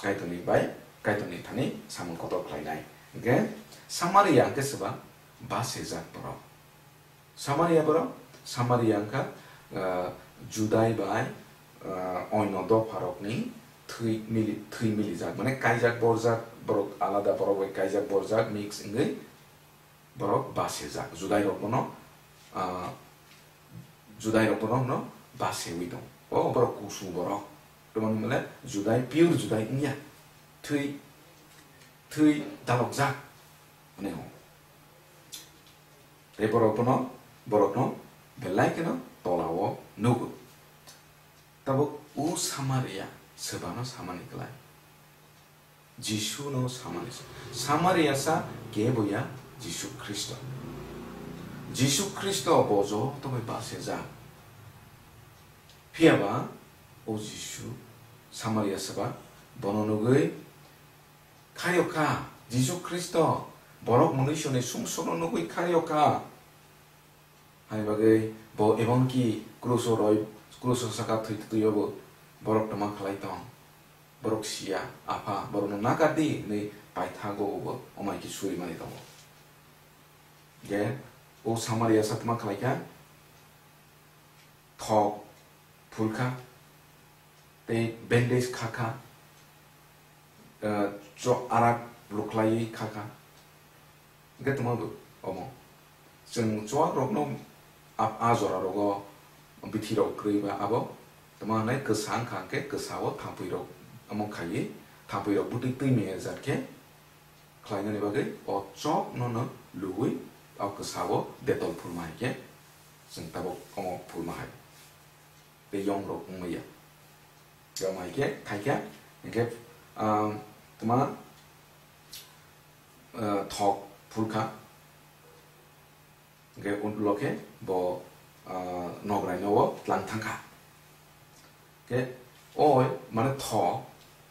Kaitorni bai Kaitorni thani samung kotor khlainai. Hwnkhe Samaria hwnkhe swba basejak borok. Samaria borok, Samaria wngkha, ah, Judai bai, ah, oino dopharokni thwi mili-, thwi milijak, mane kaijak borjak borok, alada borok bai kaijak borjak mix wngwi borok basejak, Judai rok bono, ah, Judai rok bono no basewi tong. O borok kusung borok, tomoni mole Judai, pure Judai wngya, thwi, thwi dalokjak, hwnwi hwn. Tei borok bono, borokno belai kheno tolao nugo. Tabuk o Samaria swbano samani kwlai. Jisu no samani sa. Samaria sa kebo ya, Jisu Khristo. Jisu Khristo bo joto bai basejak. Phiya ba o Jisu Samaria swba bono nugwi khayo kha, Jisu Khristo borok mwnwisoni sumsokno nugwi khayo kha. Hani bagwi bo emonki kruso roi, kruso saka thwi twtwi obo borok twma khlai tong. Borok siya, "Apha, borokno nakar di," hwnwi paithago bo omai khe surimani tongo. Ge o Samaria sa tma khlai kha, thok phul kha, tei bandage kha kha, eh, cho-, arak luklaiwi kha kha. Hwnkhe tongma bo omo. Chwng chuwak rokno a, a jora rogo bithi rok kwrwi ba abo tongma hwnwi kwsa wngkha hwnkhe kwsa o thampui rok omo khaiwi thampui rok bwtwi twi maya jat khe khlainani bagwi o chokno no luwi o kwsa o Dettol phulma hai khe chwng tabuk omo phulma hai tei yong rok wngmaya. Yong hai khe khai khe hwnkhe, ah, tongma, ah, thok phul kha. Hwnkhe ulo khe bo, ah, nograi no o tlang thang kha. Khe oi mane thok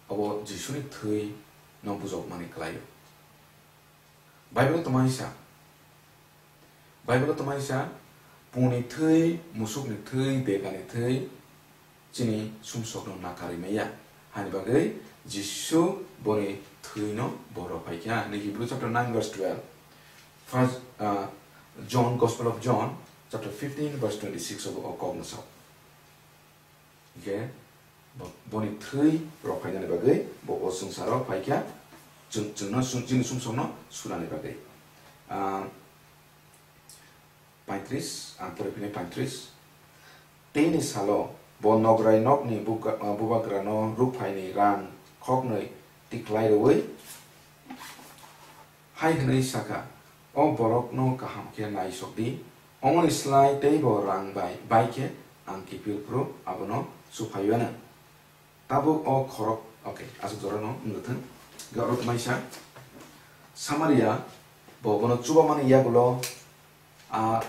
abo Jisuni thwi no bujok mani kwlaio. Bible tongmani sa, Bible tongmani sa, puni thwi, musukni thwi, degani thwi, chini sumsokno nakarwi maya. Hani bagwi Jisu boni thwino bo rw phai kha, hwnwi Hebrew chapter nine verse twelve. First, uh, John, Gospel of John, chapter fifteen, verse twenty-six o bo o kokno sao. Hwnkhe bo, boni thwi rw phainani bagwi bo o swngcharo phai kha, chwng, chwngno sum-, chini sumsokno sunani bagwi. Ah, paitris, ang pore phini paitris. Teini salo bo nograi nokni buka-, ah, bubagrano rukphaini rang khoknwi tiklai rwui hai hwnwi sa kha, "O borokno kaham khe naisok di, omoni slai teibo rang bai, bai khe ang kiphil phuru abono chuphaiyano." Tabuk o khorok, okay, aswk jorano wngwi thung. Hwnkhe oro tmaisa Samaria bo bono chubamani yagulo a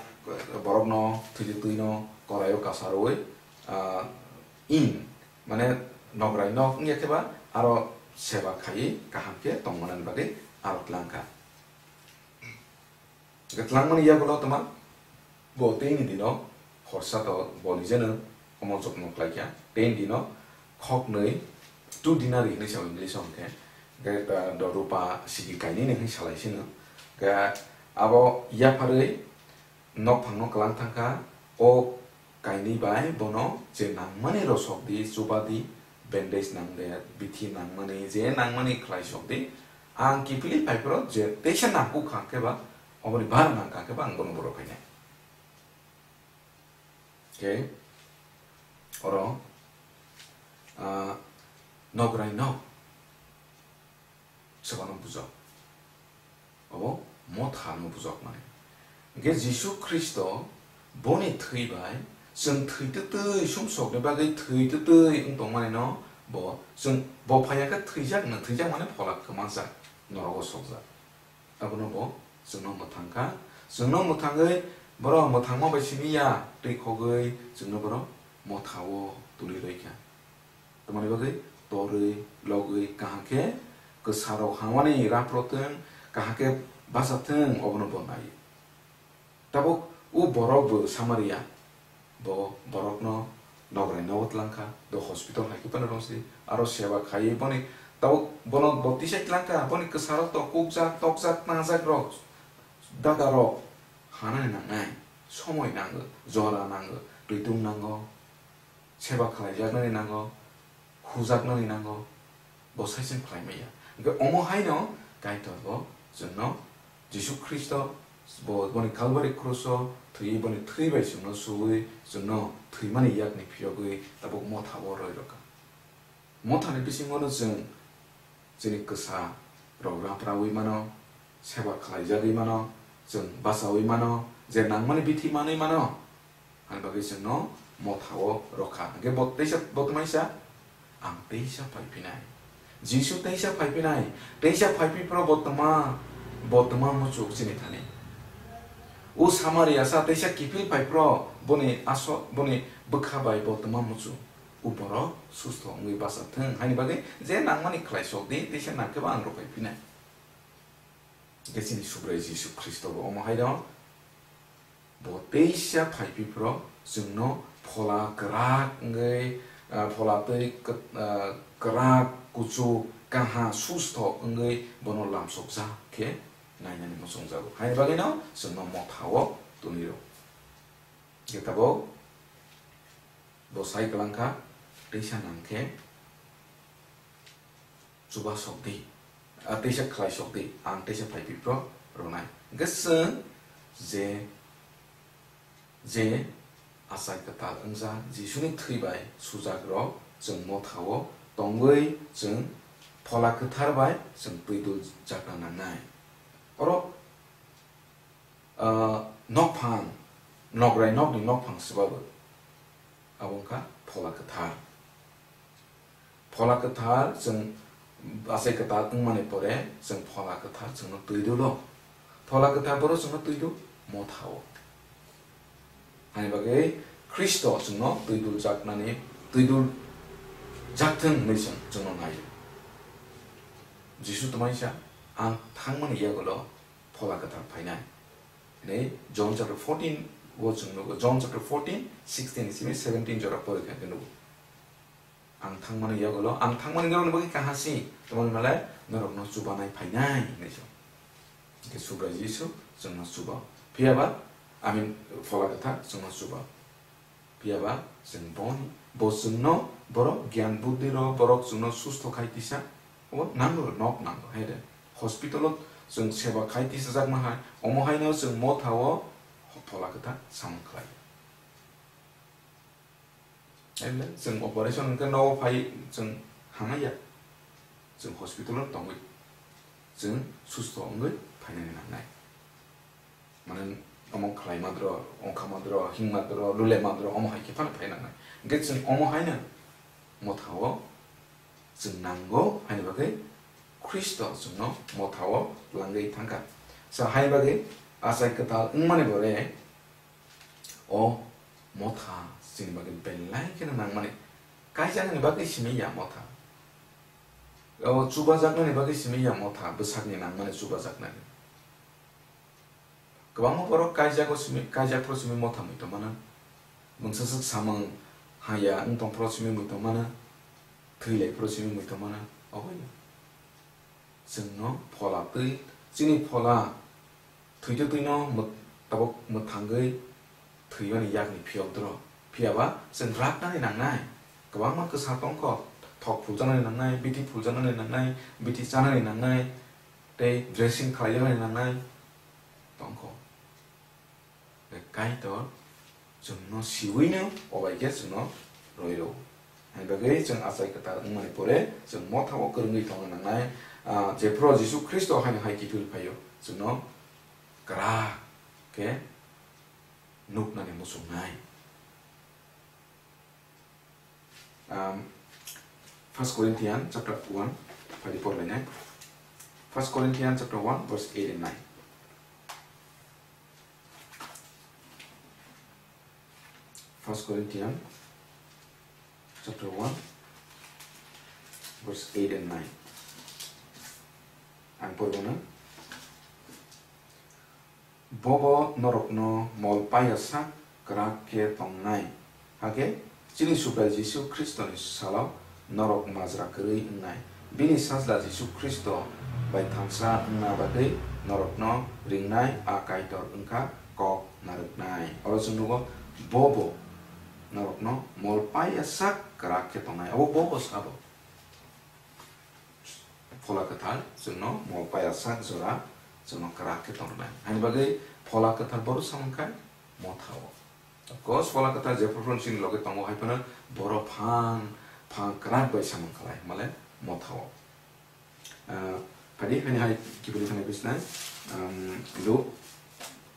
borokno thwi twi twino koraio kasa rwui, ah, in, mane nograi nok wngya khe ba aro seba khaiwi kaham khe tongmanani bagwi aro tlang kha. Hwnkhe tlangmani yagulo tma bo teini dino khorsa to bo nijeno omo jokno khlaikha. Teini dino khoknwi two denari hinwi sao English o hwnkhe. Hwnkhe, ah, do rupa sigi kainwi hinwi salai sino. Hwnkhe abo yapharwi nokphangno kwlang thangkha. O kainwi bai bono je nangmani rosok di, chuba di, bandage nang de, bithi nangmani, je nangmani khlai sok di. Ang kiphilwi phai phoro je teisa nangkuk kha khe ba, oboni bar nang kha khe ba ang bono bo rw phainai. Khe oro, ah, nograi nok. Sebano bujak. Abo mothano bujak mani. Hwnkhe Jisu Khristo boni thwi bai chwng thwi twtwi sumsokni bagwi thwi twtwi wng tongmani no bo chwng bo phaiya khe thwijak no, thwijak mani phola kwmajak, norogo sokjak. Abono bo chwngno mwthang kha. Chwngno mwthangwi borok mwthangma bai simi ya, twi khogwi chwngno borok mothao tuli rwi kha. Tamoni bagwi torwi, logwi, kaham khe kwsarok hamani raphro thwng, kaham khe bacha thwng, obono bo nai. Tabuk o borok bo Samaria, bo borokno nograi nogo tlang kha, do hospital hai khe phano rwngsi, aro seba khaiwi boni tabuk bono bo tisai tlang kha, boni kwsarok to kukjak, tokjak, tangjak rok, daga rok, hanani nangnai, somoi nango, jora nango, twitung nango. Seba khlaijaknani nango, hujaknani nango, bo saichung khlai maya. Hwnkhe omo haino Kaitor bo chwngno Jisu Khristo bo boni Kalvari kruso thwiwi boni thwi bai chwngno suwi chwngno thwimani yakni phiyogwi tabuk mothao roi rwkha. Mothani bisingono chwng chini kwsa rok raprawi mano, seba khlaijagwi mano, chwng bachawi mano, je nangmani bithi manwi mano, hani bagwi chwngno mothao rokha. Hwnkhe bo teisa, bo twmaisa, ang teisa phaiphinai. Jisu teisa phaiphinai, teisa phaiphipro bo twma, bo twma muchuk chini thani. O Samariasa teisa kiphil phaiphro boni aso, boni bwkha bai bo twma muchuk. O borok susto wngwi bacha thwng, haini bagwi je nangmani khlai sok di, teisa nangkhe bo ang rw phai phinai. Hwnkhe chini Subrai Jisu Khristo bo omo hai rw, bo teisa phai phi phro chwngno phola kwrak wngwi ah, phola twi kwt-, ah, kwrak, kuchuk, kaha, sustho wngwi bono lamsokjak khe nainani muchungjago. Haini bagwino chwngno mothao twnwi rw. Khe tabuk bo sai kwlangkha, teisa nangkhe chuba sokdi, ah, teisa khlai sokdi, ang teisa phaiphipro rwnai. Hwnkhe chwng je, je achai kwtal wngjak Jisuni thwi bai sujakrok chwng mothao tongwi chwng Phola Kwthar bai chwng twi duljakna nangnai. Oro ah, nokphang, nokrai nokni nokphang swbabo. Abo wngkha Phola Kwthar. Phola Kwthar chwng achai kwtal wngmani pore chwng Phola Kwthar chwngno twi dulo. Phola Kwthar boro chwngno twi du mothao. Haini bagwi Khristo chwngno twi duljaknani, twi duljakthwng hwnwi chwng, chwngno naio. Jisu twmai sa, "Ang thangmani yagulo Phola Kwthar phainai." Hinwi John chapter fourteen o chwng nugo. John chapter fourteen, sixteen simi seventeen jora pori kha khe nugo. "Ang thangmani yagulo, ang thangmani norokni bagwi kaha si, tamoni malai norokno chubanai phainai," hinwi chwng. Hwnkhe Subrai Jisu chwngno chuba. Phiya ba, I mean, Phola Kwthar chwngno chuba. Phiya ba chwng boni, bo chwngno borok gyan buddhi rw, borok chwngno sustho khai tisa, obo nango, nok nango, hai de. Hospital o chwng seba khai tisajakma hai, omo haino chwng mothao Phola Kwthar samung khlai. Hai le chwng operation hwnkhe nogo phai chwng hamya, chwng hospital o tongwi chwng sustho wngwi phainani nangnai. Mane omo khlai madro, ongkha madro, hing madro, lule madro, omo hai khe phano phai nangnai. Hwnkhe chwng omo haino mothao chwng nango, haini bagwi Khristo chwngno mothao langwi thangkha. Sa hai bagwi achai kwtal wngmani bore o motha chini bagwi belai kheno nangmani. Kaijaknani bagwi simi ya motha. O chubajaknani bagwi simi ya motha, bwsakni nangmani chubajaknani. Kwbangma borok kaijago simi, kaijakphuru simi motha muitu mano. Mungsaswk samung haya wng tongphuru simi muitu mano. Thwi laiphuru simi muitu mano. Oboino. Chwngno phola twi, chini phola thwitwi twino mwt-, tabuk mwthangwi thwiyoni yakni phiyok dro. Phiya ba chwng raknani nangnai. Kwbangma kwsa tongkho, thok phuljaknani nangnai, bithi phuljaknani nangnai, bithi chanani nangnai, tei dressing khlaijaknani nangnai tongkho. Kaitor chwngno siwino obai khe chwngno rwi rw. Hai bagwi chwng achai kwtal wngmani pore chwng mothao kwrwngwi tongna nangnai, ah, jephru Jisu Khristo haino hai kiphil phaio, chwngno kwrak khe nuknani muchungnai. Um, First Corinthians chapter one, phaidi porlainai. First Corinthians chapter one, verse eight and nine. First Corinthians chapter one, verse eight and nine. Ang porgona. Bobo norokno mol paiya sak kwrak khe tongnai, hakhe chini Subrai Jisu Khristoni salo norok majra kwrwi wngnai. Bini sajla Jisu Khristo bai thansa wngna bagwi norokno ringnai a Kaitor wngkha kok narwknai. Oro chwng nugo, bobo norokno mol paiya sak kwrak khe tongnai. Abo bobo sabo. Phola Kwthar chwngno mol paiya sak jora chwngno kwrak khe tongnai. Haini bagwi Phola Kwthar bohrok samung khai mothao. Of course, Phola Kwthar jephru phano chini loge tongo, hai phano bohrok phang, phang kwrak bai samung khlai, male mothao. Ah, phaidi, haini hai kiphilwi thangwi bisnai, um, Luke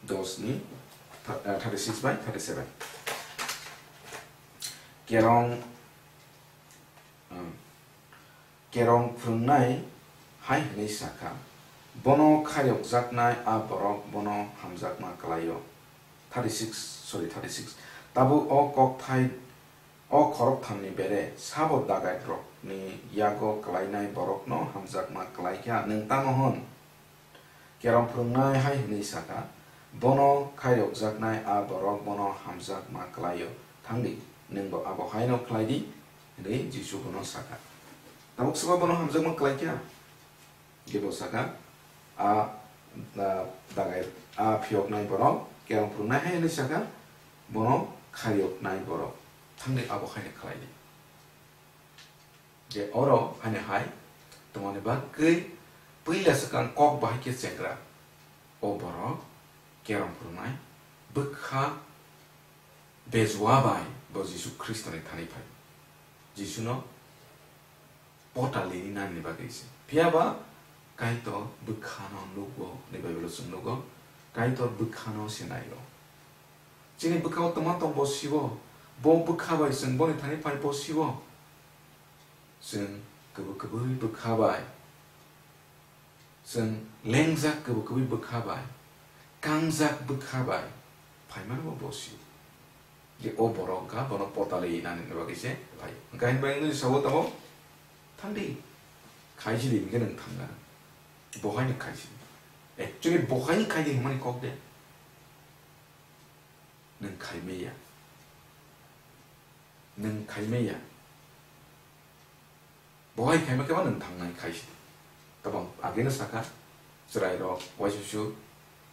dos ni tha-, ah, thirty six bai thirty seven. Kerong, um, Kerong phwrwngnai hai hwnwi sa kha, "Bono khairokjaknai a borok bono hamjakma klai-o." Thirty six, sorry, thirty six. Tabuk o kokthai, o khorokthamni bere sabo dagaitrokni yago klainai borokno hamjakma klai kha, nwng tamo hwn? Kerong phwrwngnai hai hwnwi sa kha, "Bono khairokjaknai a borok bono hamjakma klai-o. Thang di, nwngbo abo haino khlai di." Hinwi Jisu bono sakha. Tabuk swkang bono hamjakma kwlai kha? Kebo sakha, a, a, dagai, a phiyoknai borok, kerong phwrwngnai hai hwnwi sakha, bono khairoknai borok. Thangdi abo haino khlai di. Je oro haino hai tongmani bagwi puila swkang kok bahai khe chengra. O borok kerong phwrwngnai bwkha bejua bai bo Jisu Khristoni thani phai. Jisuno pota lini nani bagwi se. Phiya ba Kaitor bwkhano nukgo, ni Bible-o chwng nukgo, Kaitor bwkhano se naio. Chini bwkhao twma tong bo sibo, bo bwkha bai chwng boni thani phai bo sibo. Chwng kwbwi kwbwi bwkha bai, chwng lengjak kwbwi kwbwi bwkha bai, kangjak bwkha bai phaimano bo sio. Je o borok wngkha bono pota lini nani bagwi se phai. Hwnkhe haini bagwi wngwi sao tamo, thangdi, khaisidi hwnkhe nwng thangna. Bohaino khaisidi. Actually bohaino khaidi hwnmani kok de. Nwng khaimaya. Nwng khaimaya. Bohai khaima khe ba nwng thangnai khai se. Tabang ageno sakha, chwrairok waisusu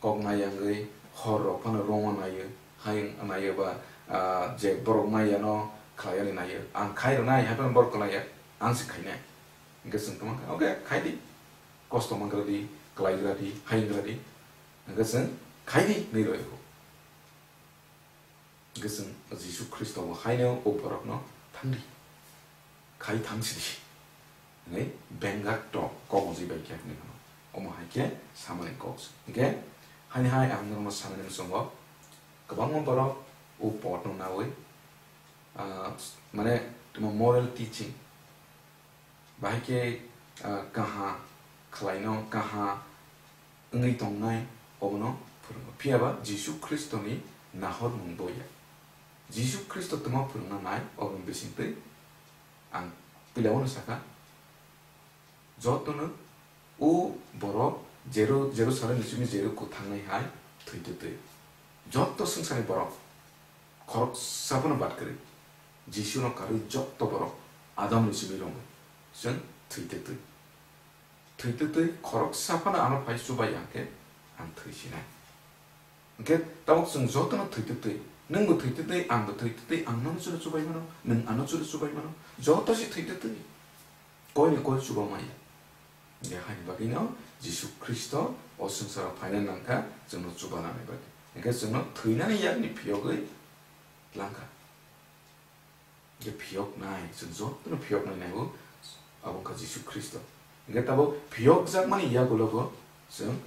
kok nai yangwi horrok phano rwngma naio, hayung naio ba, ah, je borok maya no khlai yani naio. Ang khai rwnai, hai phano borok khlai ya, ang se khainai. Hwnkhe chwng tongma kha, "Okay, khai di. Kosto mangra di, klaigra di, hayungra di." Hwnkhe chwng khai di, hinwi rw-o. Hwnkhe chwng Jisu Khristo bo haino o borokno, "Thangdi, khai thangsidi," hwnwi bengar tok kok wngjwi bai khe hwnwi hwno. Omo hai khe samani kok se. Hwnkhe haini hai ang norokno sanani muchungo kwbangma borok o potno naui, ah, mane tamo moral teaching, bahai khe, ah, kaha khlaino, kaha wngwi tongnai, obono phwrwngo. Phiya ba Jisu Khristoni nahormung boya. Jisu Khristo twma phwrwngna nai, oboni bisingtwi ang puila-o no sakha, jotono o borok Jeru-, Jerusalemni simi Jeriko thangnai hai thwi twtwi. Joto swngcharni borok khoroksa phano bad kwrwi. Jisuno karwi joto borok Adamni simi romwi chwng thwi twtwi. Thwi twtwi khoroksa phano ano phai chubai ya khe ang thwi sinai. Hwnkhe tabuk chwng jotono thwi twtwi, nwngbo thwi twtwi, angbo thwi twtwi, ang nono chwla chubai mano, nwng ano chwla chubai mano, joto se thwi twtwi. Koini koi chuba maya. Hwnkhe haini bagwino Jisu Khristo o swngcharo phaina nangkha chwngno chubanani bagwi. Hwnkhe chwngno thwinani yakni phiyogwi langkha. Hwnkhe phiyoknai, chwng jotono phiyoknai naibo, abo wngkha Jisu Khristo. Hwnkhe tabuk phiyokjakmani yagulogo chwng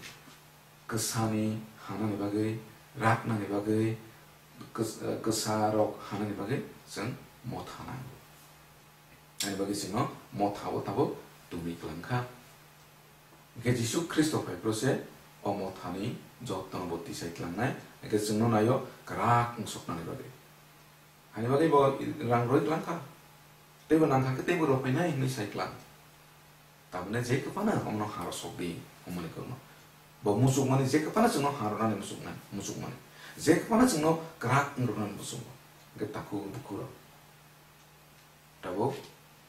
kwsani hanani bagwi, raknani bagwi, kwsa-, kwsarok hanani bagwi chwng motha nango. Ani bagwi chwngno motha o tabuk tongwi kwlangkha. Hwnkhe Jisu Khristo phai phuru se o mothani jotono bo tisai tlangnai, hwnkhe chwngno naio kwrak wngsoknani bagwi. Ani bagwi bo rang rwi tlang kha. Teibo nang kha khe teibo rw phainai hwnwi sai tlang. Tamni je kwphano omono ha rw sok di, omo ni kwrwngno. Bo muchukmani je kwphano chwngno ha rwnani muchuknai, muchukmani. Je kwphano chwngno kwrak wng rwnani muchungo. Hwnkhe takhuk bukhuk rok. Tabuk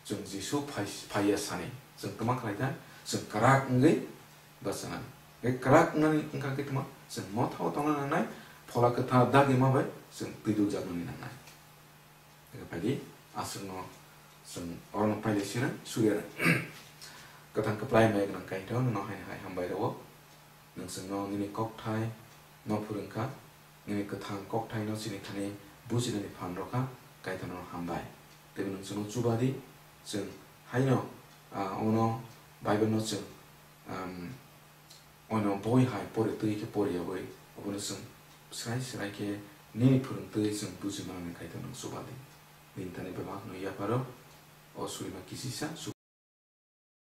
chwng Jisu phai-, phaiya sani chwng twma khlai kha, chwng kwrak wngwi bachanani. Hwnkhe kwrak wngnani wngkha khe twma chwng motha o tongna nangnai, Phola Kwthar dagi ma bai chwng twi duljaknani nangnai. Hwnkhe phaidi, aswkno chwng orono pailai sirang, surya rang. Kwthang kwplai mai gwnang Kaitor, nono haino hai hambai rwo. Nwng chwngno nini kokthai no phwrwng kha, nini kwthang kokthai no chini thani bujinani phan rw kha, Kaitor nono hambai. Teibo nwng chwngno chuba di, chwng haino, ah, ono Bible no chwng, um, Ono boi hai pori twi khe pori yagwi, obono chwng srai srai khe nini phwrwng twi chwng buji manani Kaitor nwng chuba di. Nini thani bebak no yapharo, o surima kisisa,